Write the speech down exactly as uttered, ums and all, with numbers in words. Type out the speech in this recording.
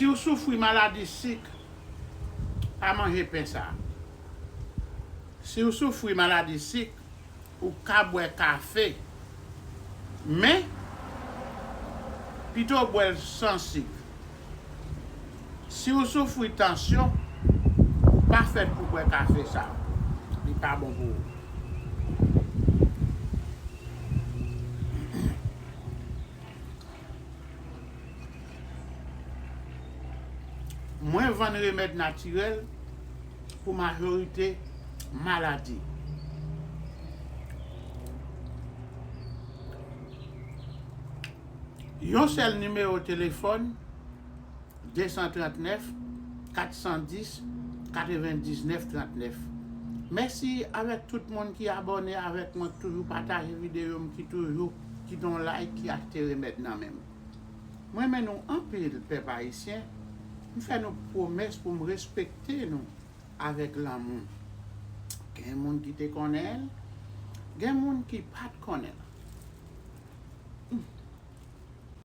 Si w soufri maladi sik, pa manje pen sa. Si w soufri maladi sik, ou ka bwè kafe. Men, pito w bwè l san sik. Si w soufri tansyon, ou pa fèt pou bwè kafe sa. Li pa bon pou ou. Mwen vann remèd natirèl pou majorite maladi. Yon sèl nimewo telefòn, de san trannèf, kat san dis, katrevendiznèf trannèf. Mèsi avèk tout moun ki abòne avèk mwen, ki toujou pataje videyo m, ki toujou kite yon like, ki achte remèd nan men m. Mwen renmen nou anpil, pèp ayisyen. M fè nou pwomès pou m respekte nou avèk lanmou. Gen moun ki te konnen l, gen moun ki pa t konnen l.